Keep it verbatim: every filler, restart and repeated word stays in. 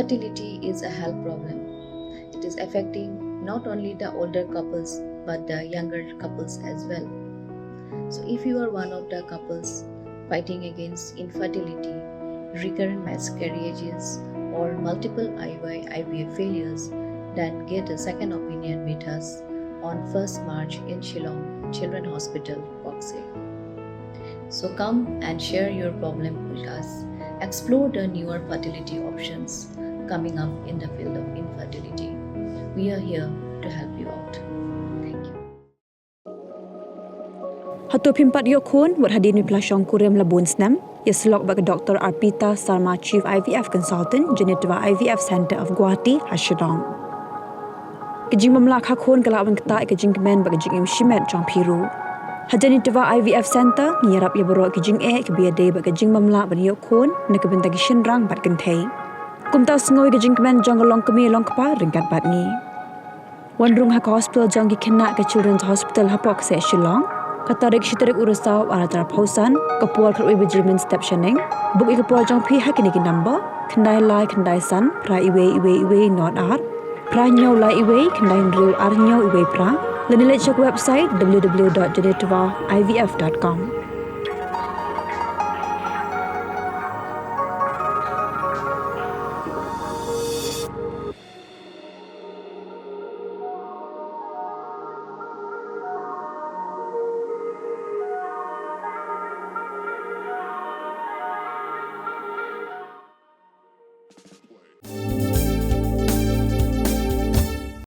Fertility is a health problem. It is affecting not only the older couples but the younger couples as well. So, if you are one of the couples fighting against infertility, recurrent miscarriages, or multiple I U I I V F failures, then get a second opinion with us on first March in Shillong Children Hospital, Box Hill. So come and share your problem with us. Explore the newer fertility options coming up in the field of infertility. We are here to help you out. Thank you. Hato phim pat ïoh khun, wat hadien ba la shong kurim la bun snem? Ïasyllok bad ka Doctor Arpita Sarma, Chief I V F Consultant, Genitva I V F Center of Guwahati, ha Shillong. Ka jingmamla kha khun ka lah ban ktah ïa ka jingkmen bad ka jingim shimet jong phi ruh. Ha Genitva I V F Center, ngi ïarap ïa baroh ki jingeh kiba ïadei bad ka jingmamla ban ïoh khun na ka bynta ki shynrang bad kynthei. Kumta sngew ïa ka jingkmen jong ka longkmie longkpa ryngkat bad ngi. Wan rung ha ka hospital jong ki khynnah, ka Children's Hospital hapoh kseh Shillong, ka tarik shi tarik u Risaw ar hajar arphew san, ka por khatwei baje mynstep shaneng. Book ïa ka por jong phi ha kine ki number: khyndai lai khyndai san phra iwei iwei iwei nod ar, phra hynñiew lai iwei khyndai hynriew ar hynñiew iwei phra, lane leit sha ka website w w w dot genitva I V F dot com.